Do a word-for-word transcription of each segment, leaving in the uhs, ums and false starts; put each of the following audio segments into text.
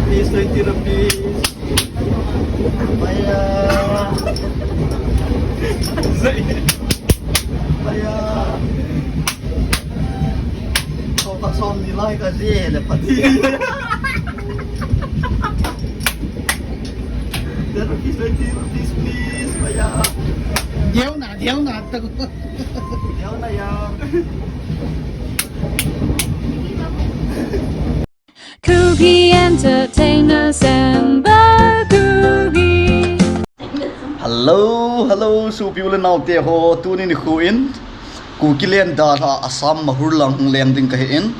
Please, twenty rupees. Bhaiya. Bhaiya. Kho khat som ni lai kaji le pati. Ten rupees, twenty rupees, please, bhaiya. Deo na, deo na, ta ko. Deo na ya. Kuki Entertainers and Bakugi. Hello, hello, sopi u le nao te ho, tuni nikho in Kuki len dalha Assam Mahur lang hung leng ding kahi in.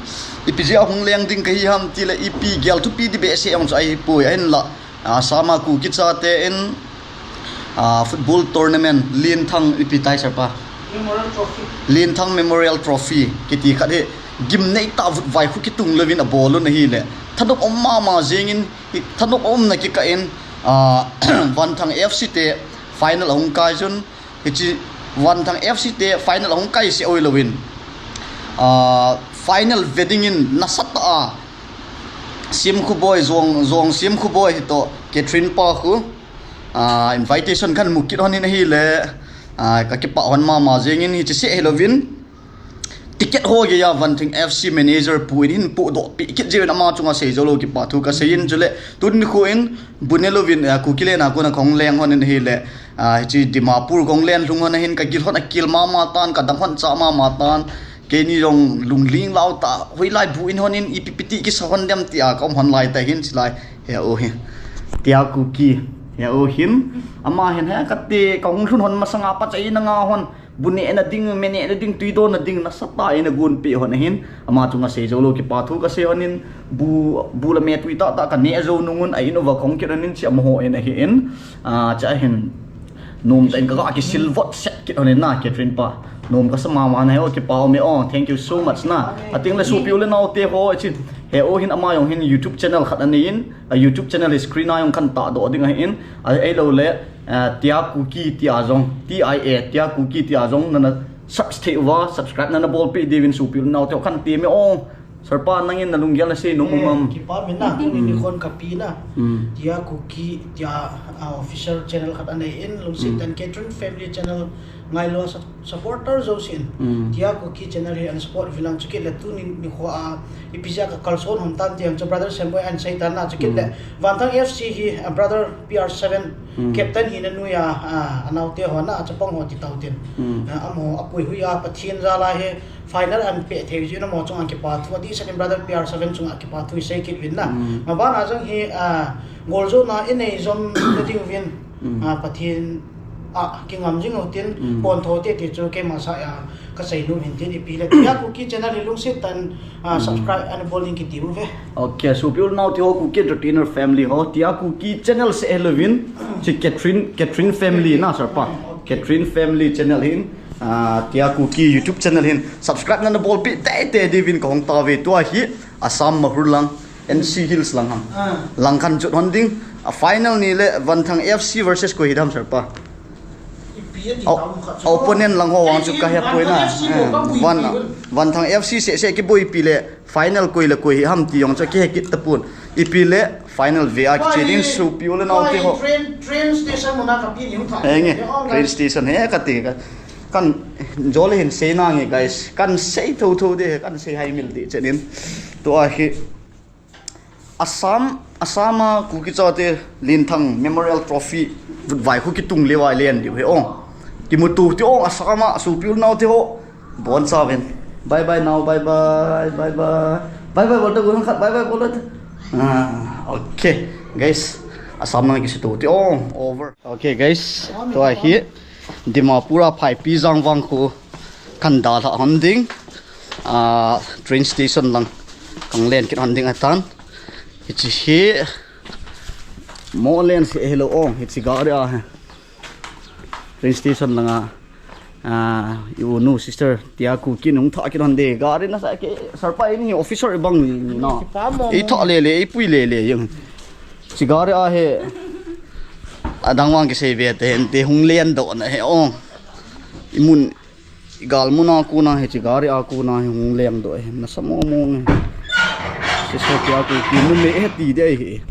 Ipi jeh a hung leng ding kahi ham tile ipi gel thupi ding behseh jong chu ahipoi, ahinla Assam a Kuki chate in, ah, football tournament, Linthang ipi tai sir pa? Memorial Trophy. Linthang Memorial Trophy kiti khat hi gimnei tah vutvai khu kitung louvin abol un ahile, thanop um mama jengin, hi thanop umna kikah in, ah, Vanthang F C te final ahung kai chun, hiche Vanthang F C te final ahung kai seh oi louvin, ah, final ve dingin nasatah a Simkhu Boi, Jong, Jong Simkhu Boi hitoh, Catherine pa khu, ah, invitation kahin mu kit lhonin ahile, ah, kakipah lhon mama jengin, hiche seh hilouvin, ticket ho geiya Vanthang F C manager pu in ahin pohdoh peh kit jeh uvin ama chunga seijou lou kipa thu kasei in, chule tuni nikho in bu ne louvin, ah, Kuki len a kona kahung leng lhonin ahile, ah, hiche Dimapur kahung len lhung lhon ahin, kagil lhon akel mama tan, kadang lhon chah mama tan. Keini jong lungling lau tah, hoilai bu in lhonin, ipi ipi ti kisa lhon dem tia kaum lhon lai tah hin, chulai he u hi. Tia Kuki he u hin. Ama hin he kati kahung lhun lhon masanga pachaina nga lhon, bu nehna ding, me nehna ding, tui donna ding nasatah in agonpeh lhon ahin, ama chunga seijou lou kipa thu kasei lhonin, bu, bu le me tui tahtah kaneh jou nungun a in uva kahung kit lhonin, hiche amaho in ahi in, ah, hiche ahin. Nom tah in kaga kisil vot set kit lhonin na, Catherine pa. Nom kasa mama nahi o, kipa ume o. Thank you so much na. Atengle sopi u le nao te ho, hiche he u hin ama jong hin YouTube channel khat anei in, a YouTube channel hi screen a jong kahin tahdoh ding ahi in, a, ahiloule, ah, Tia Kuki tia jong, T I A, Tia Kuki tia jong nana search thei uva, subscribe nana bolpeh diuvin sopi u le nao te ho kahin temme o. Sir pa, nangin nalunggel nasei nom um am? Kipa ume na, tuni nikhon kapi na. Tia Kuki tia, ah, official channel khat anei in, lungset tah in Catherine Family Channel ngailua sa-, supporter jousen. Tia Kuki channel hi ana support uvinlang, chukit le tuni nikho a ipi jeh a kakalson lhon tam ti jong chu brother Semboi ahin sei tan na, chukit le Vanthang F C hi, ah, brother P R seven captain hina noiya, ah, anaote ho na, achapang ho ti tauvin tin. Ah, amaho apuihoiya Pathen jal a hi final ahin peh thei jeh in amaho chunga kipa thu, adehset in brother P R seven chunga kipa thu isei kit uvin na. Maban a jong hi, ah, goljona inei jom na diuvin, ah, Pathen a kingam jing utin, pontho tete chu keima sanga kasei nom in tin, ipi le Tia Kuki channel hi lungset tah in, ah, subscribe ana bol in kiti uve. Okay, sopi u le nao te ho, Kuki Entertainer family ho, Tia Kuki channel seh hilouvin, hiche Catherine, Catherine family na sir pa. Catherine Family Channel hin, ah, Tia Kuki YouTube channel hin subscribe nana bolpeh teitei diuvin kahung tauve. Tua hi Assam Mahur lang, N C Hills lang ham. Lang kahin jot lhon ding. A final ni le Vanthang F C versus koi hidam sir pa? Opponent lang ho vang chu kahe poi na. Van, Vanthang F C seh seh kiboipi le final koi le koi hi ham ti jong chu kihe kit tapon. Ipi le final ve a kiche ding sopi u le nao te ho. Train, train station muna kapi ni hung tha. Henge, train station he kati ka. Kan jole hin sei nange guys. Kan sei thotho de, kan sei haimil de chenin. Tua hi Assam, Assam a Kuki chate Linthang Memorial Trophy vutvai khu kitung le vai len diu he ong. Kimuto ti ong Assam a sopi u le nao te ho. Bon sa ven. Bye bye now, bye bye, bye bye. Bye bye bol ta gu hang khat, bye bye bol ta. Ah, okay. Guys, Assam lang kisuto ti ong, over. Okay guys, tua hi Dimapur a Phaipi jang vang khu kahin dalha lhon ding. Ah, train station lang kahin len kit lhon ding ahitan. Hiche hi mo len se hilou ong, hiche gari a hi. Train station langa, ah, i u nu sister Tia Kuki in hung thah kit lhon de. Gari nasa ke sir pa in hi officer ibang ni na. Kipah mo. I thah lele, i pui lele jeng. Hiche gari a hi adang vang kisei ve te hen te hung lendoh na he ong. I mun, i gal mun a kona hiche gari a kona hi hung lendoh he. Nasa mo mo nge. Sister Tia Kuki mu me he ti de hi.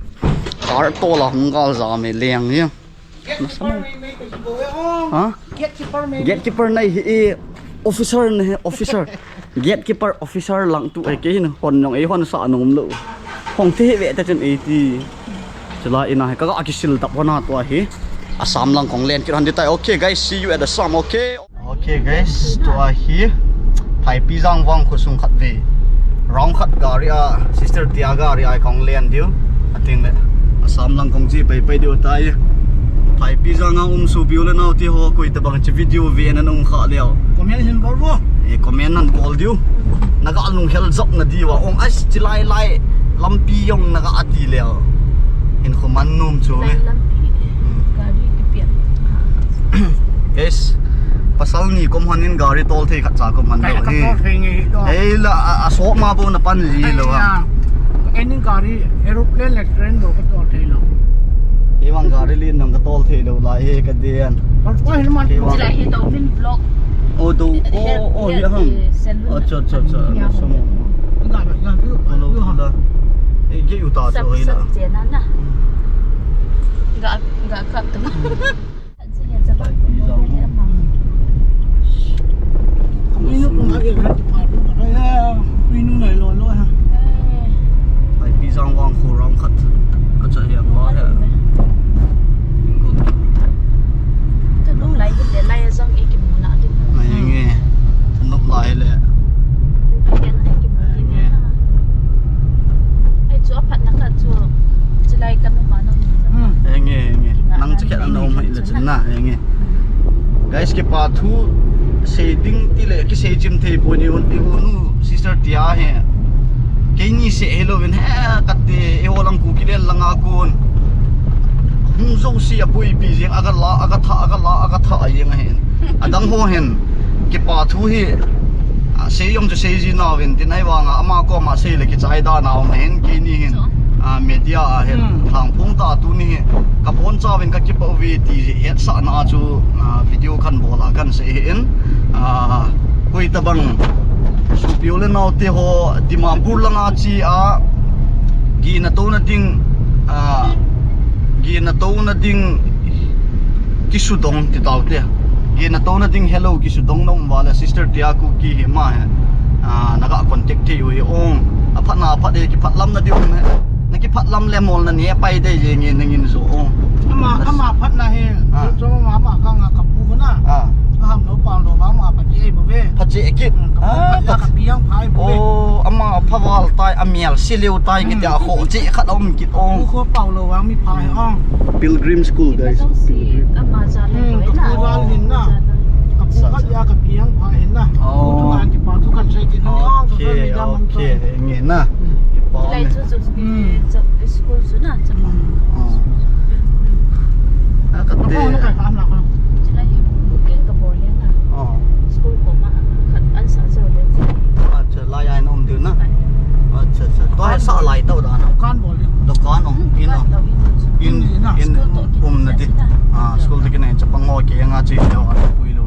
Car tol a hung gal jam e leng hi. Gatekeeper nei, nei ka hi bou e, oh. Ha? Gatekeeper nei. Gatekeeper nei hi e, officer nei, officer. Gatekeeper officer lang tu e, kei hin hon jong ei hon sah nom lou. Hung thi hi ve ta chun ei ti. Chulai in a hi ka ga kisil tap hon a tua hi. Assam lang kong len kit hon di tai. Okay guys, see you at Assam, okay? Okay guys, tua hi Phaipijang vang khosung khat ve. Round khat gari a, sister tia gari a kong len diu. Ating le Assam lang kong chi pai pai diu tai. Phaipijang a um sopi u le nao te ho, koi tabang chi video ve nan um kha leo. Comment hin bol vo. E comment nan bol diu. Na ga lunghel jop na diu a. Ong as chi lai lai lampi jong na ga ati leo. Hin khoman nom chu me. Lampi. Hmm. Gari kipian. Guys, pasal ni kom hon in gari tol thei khat cha kom hon lou. Ka tol thei nge hi do. Ei la, a, a so ma bo na pan ji lou ha. Ei, a, any gari, aeroplane le train do ka tol thei lou. Ei vang gari lin nang ka tol thei lou lai he ka dian. Ka tol hin man. Ei vang. Chilai hi do min block. Oh, do. Oh, oh, ya ham. Acha, acha, acha. Ya, samo. Ga, ga, ga. Hello, hello. Ei, ge u ta so hei la. Sab, sab chena na. Ga, ga kap tu. Phaipijang vang kho round khat. Acha hi a pa he. Ka nung lai hi le lai jong e kimu na tu. Ngai nge. Nop lai le. Ai chu a phatna khat chu. Chilai ka nop a nung. Hmm. Enge, enge. Nang chakhat ana um mai le chun na, enge. Guys, kipa thu sei ding ti le kisei chim thei poi ni un ti u nu sister tia he. Keini se hello in he kate e ho lang ku kilel langa kun. Hung jo si a pui pi jing aga la, aga tha, aga la, aga tha a jing a hin. Adang ho hin. Kipa thu hi. A sei jong chu sei ji nauvin tin ai vanga ama koma sei le kichai da nau ma hin keini hin. A media a hin. Hmm. Thang phung ta tuni hi. Ka pon chauvin ka kipa uve ti ji hetsahna chu, a, video kan bol a kan sei hin. A, koi tabang. Sopi u le nao te ho Dimapur langa chi a. Gina tona ding. A, gina tona ding. Kisudong ti tau te. Gina tona ding hello kisudong na um va le sister tia Kuki hi ma he. A, na ga contact thei u hi ong. A phat na phat e kiphat lam na di um he. Na kiphat lam le mol na ne pai de je nge na ngin jo ong. Ama, ama phat na he. Ah. Chu ama, ama ka nga ka pu na. Ah. Ka ham lo pa lo ba ama phat je bo ve. Phat je kit. Hmm, ka pu phat ya ka pi yang phai bo ve. Oh, ama pha val tai, a mial si liu tai nge tia kho che khat um kit ong. Pu kho pau lo vang mi phai ong. Pilgrim School, guys. Pilgrim. Ama ja le na. Hmm, ka pu val hin na. Ka pu phat ya ka pi yang phai hin na. Oh. Ka pu tu ngan ki pa tu kan sei kit na. Okay, okay. Nge na. Hmm. Kipa lai ne. Chu, chu, chu, hmm, chu, school chu na, chu. Hmm. Oh. A ka te. Ka ko na ka am la ko. Chilai hi booking ka bol le na. Oh. School koma khat an sa jo le. Acha, lai ai na um diu na. Lai. Acha, acha. To hai sa lai tau da na. Dukan bol le. Dukan um, hmm, in dukan um. Tau in. In, in, in school to um na ti. Ah, school to kinai chapang ho ke nga chi le wa pui lo.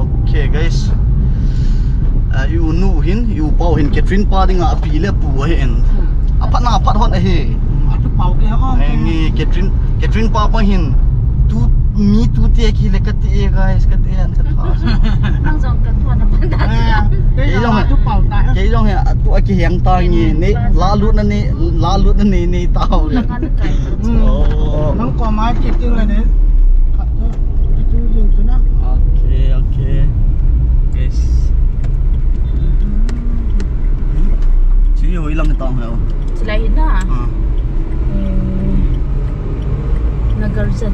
Okay, guys. Ah, i u nu hin, i u pa u hin, Catherine pa dinga api le pu ahi in. Hmm. A phat na phat hon ahi. Hmm, a tu pau ke ho. Ai, nge Catherine, Catherine pa pa hin. Tu, mi tu te ki le kati e, guys, kati e, kati e. Nang jong ka tu na phat na. Ah, kei jong a tu pau ta. Kei jong he, a tu a kiheng ta nge, ne, la lut na ne, la lut na ne, ne ta ho. La kan kai. Hmm. Oh. Nang ko ma ki ting le ne. Ka tu, ki tu yung tu na. Okay, okay. Yes. Chi hoi lang tang ho. Chilai na. Ah. Eh, Nagarjan.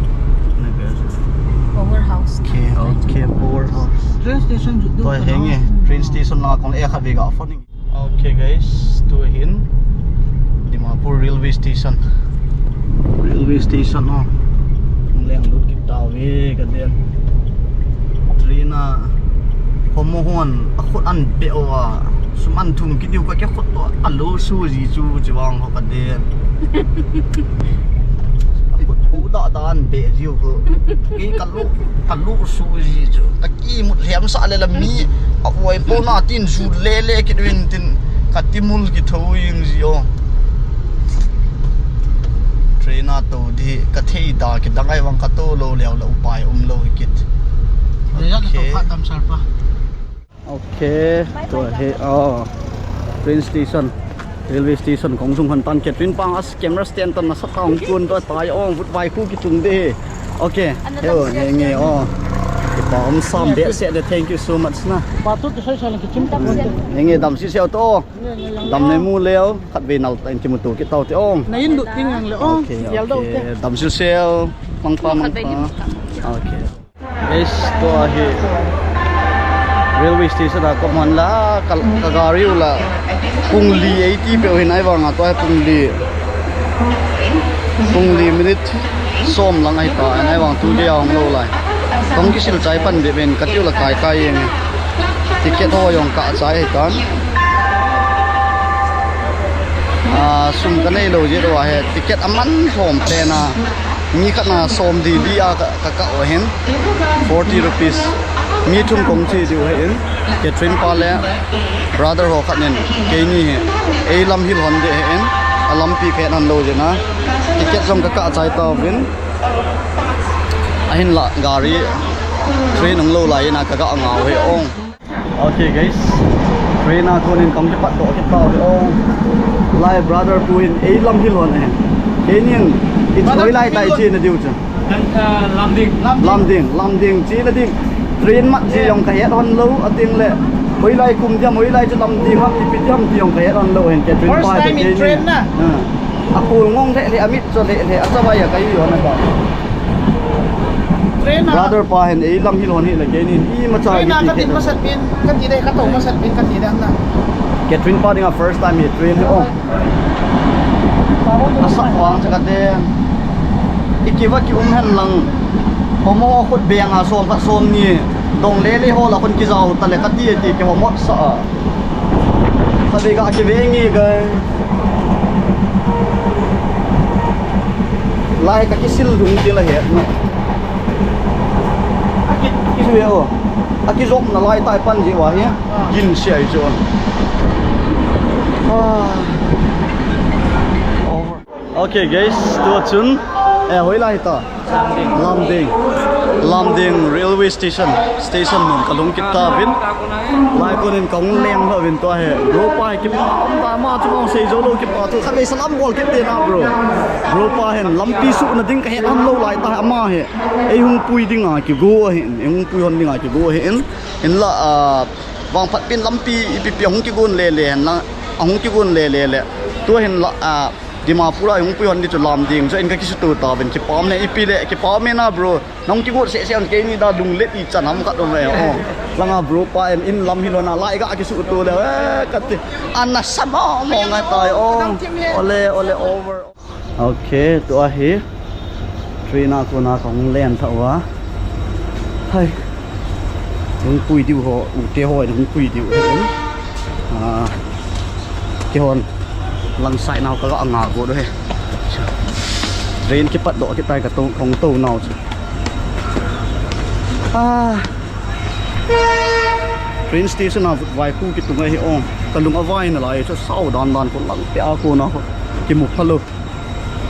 Nagarjan. Powerhouse. Okay, okay, powerhouse. Train station tu. Toi henge. Train station la kong e khat ve ga phone. Okay guys, tu hin Dimapur railway station. Railway station ho. Leng lut kit tau ve ka den. Train a homo hon a khut an be o a, sum an thum kit diu ka ke khut to a lo su ji chu chi vang ho ka den. A khut u da da an be jiu ko. Ke ka lo, ka lo su ji chu. Ka ki mut lhem sa le la mi a uai po na tin ju le le kit win tin ka ti mul ki tho ing ji o. Train Ta kidang ai vang kato lou leu la upai umlou hi kit. Jajat na to khat dam sar pa. Okay, tua hi, oh, train station, railway station kong sung hon tan ke train pang as camera stand tan nasa ta ong kun tua tai ong vutvai khu kitung de. Okay, heo, nge nge, oh. Kipa um sam behseh de, thank you so much na. Pa tu kisai sai lang kichim ta. Nge nge, dam siseu to. Dam nei mu leu, khatvei nal ta in kimuto kit tau te ong. Na in lut ding ang le ong. Okay, okay. Dam siseu, mang pa, mang pa. Okay. Guys, tua hi railway station a ka man la, ka, ka gari u la. Pung li eighty pe u hin ai vang a tua hi pung li. Pung li minute som lang ai ta, ai vang tu dia ong lou lai. Kong kisil chai pan be ben ka tiu la kai kai eng. Ticket ho jong ka chai ai tan. Ah, sum ka nei lou jeh u a hi ticket a man lhom pen a. Mi khat na som di di a ka, ka kah u hin forty rupees. Mi thum kong thi diu hin. Catherine pa le brother ho khat nin keini hi ei lam hil hon de hin. A lampi phet hon lou jeh na. Ticket jong ka kah chai tauvin. Ahin la gari train ong lou lai in a ka kah ngau hi ong. Okay guys, train a konin kong kipat doh kit tau hi ong. Lai brother pu hin ei lam hil hon e. Keinin i choi lai tai chi na diu chu. Lamding. Lamding, Lamding chi na ding. Train mat chi jong ka het hon lou, ating le. Hoilai kum diam, hoilai chu Lamding ham, ipi diam ti jong ka het hon lou hin ke train pa. First time in train na. A kul ngong le le, a mit cho le le, a chavai a kai hon a ba. Train a. Brother pa hin ei lam hil hon hi le keinin i ma cha. Train a ka din masat pin, ka ti de, ka to masat pin, ka ti de na. Catherine pa dinga first time hi train hi ong. Asa wang cha ka de. I kiva ki um hen lang. Homo khut beng a som khat som ni. Dong le le ho la khun ki jau ta le ka ti ti ki homo sa. Khatvei ka kive nge ka. Lai ka kisil dung ti la het no. Aki, ki ve o. Aki jop na lai tai pan ji wa hi. Gin si ai chu. Ah. Over. Okay guys, tua chun, eh, hoilai ta. Lamding. Lamding railway station. Station mun ka lhung kit tauvin. Lai konin kong leng lhouvin tua hi. Bro pa hi kipa um ta, ama chu kong sei jou lou kipa thu. Khatvei salam bol kit te na bro. Bro pa hin lampi suhna ding ka het hon lou lai ta ama hi. Ei hung pui dinga kigo ahin. Ei hung pui hon dinga kigo ahin. Hinla, ah, vangphat pin lampi ipi pi hung kigon le le hin la. Hung kigon le le le. Tua hin la, ah, Dimapur a hung pui hon di chu Lamding chu in ka kisuto tauvin kipah um e ipi le kipah um e na bro. Nong kigot seh seh on keini da lunglet i chan ham khat um e o. Langa bro pa in in lam hilou na lai ka kisuto le, eh, ka ti. Ana sama mo ngai tai o. Ole, ole over. Okay, tua hi. Train a kona kong len tha uva. Hai. Hung pui diu ho, u te ho hung pui diu. Ah. Kihon. Lang sai nau ka ga nga go do he. Train kipat doh kit tai ka to, kong to nau chu. Ah. Train station a vutvai khu kitung ahi ong. Ka lung avai nalai chu sao dan dan ko lang te a kona ko. Kimu phalou.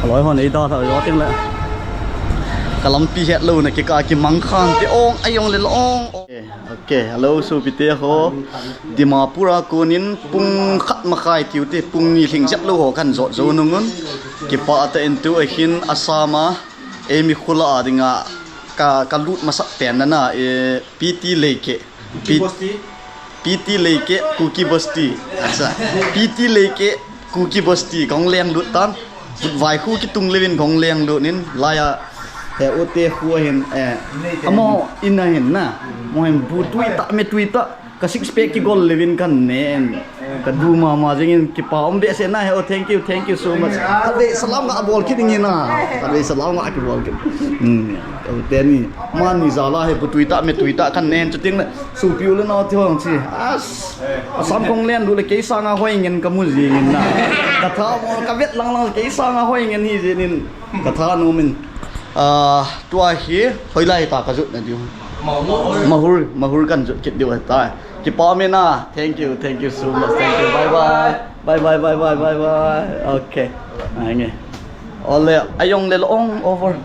Aloi hon ei da tha yo ting le. Ka lampi het lou na kika kimang khan te ong, ai ong le lo ong. Okay, okay. Hello, sopite ho. Dimapur a konin pung khat makhai tiu te, pung ni lhing jep lou ho kan jot jou nung un. Kipah tah in tu ahin Assam a, ei mi khula a dinga ka, ka lut masat pen na na, eh, P T Leike. Kuki P-, Basti. P T Leike, Kuki Basti. Acha. P T Leike, Kuki Basti. Kong leng lut tan. Vutvai khu kitung levin kong leng lut nin. Laiya, eh, ote khu ahin, eh, amo in ahin na. Mo hin bu tui ta, me tui ta. Ka six pack kigol levin kan nen. Ka du mama jingin kipa um behseh na he. Oh, thank you, thank you so much. Khatvei salam ga bol kit ding na. Khatvei salam ga kibol kit. Hmm. Ka teni. Mani jala he bu tui ta, me tui ta kan nen. Chuting le. Supiu le nao ti hong chi. As. Assam kong len du le kei sanga hoi ngen ka mu jingin na. Ka tha mo ka vet lang lang kei sanga hoi ngen hi jingin. Ka tha nu min. Ah, tua hi hoilai ta ka jot na diu. Mahur, Mahur kan jot kit diu ta. Kipa me na. Thank you, thank you so much. Thank you. Bye bye. Bye bye, bye bye, bye bye. Okay. Ai nge. Ole, ai ong le lo ong over.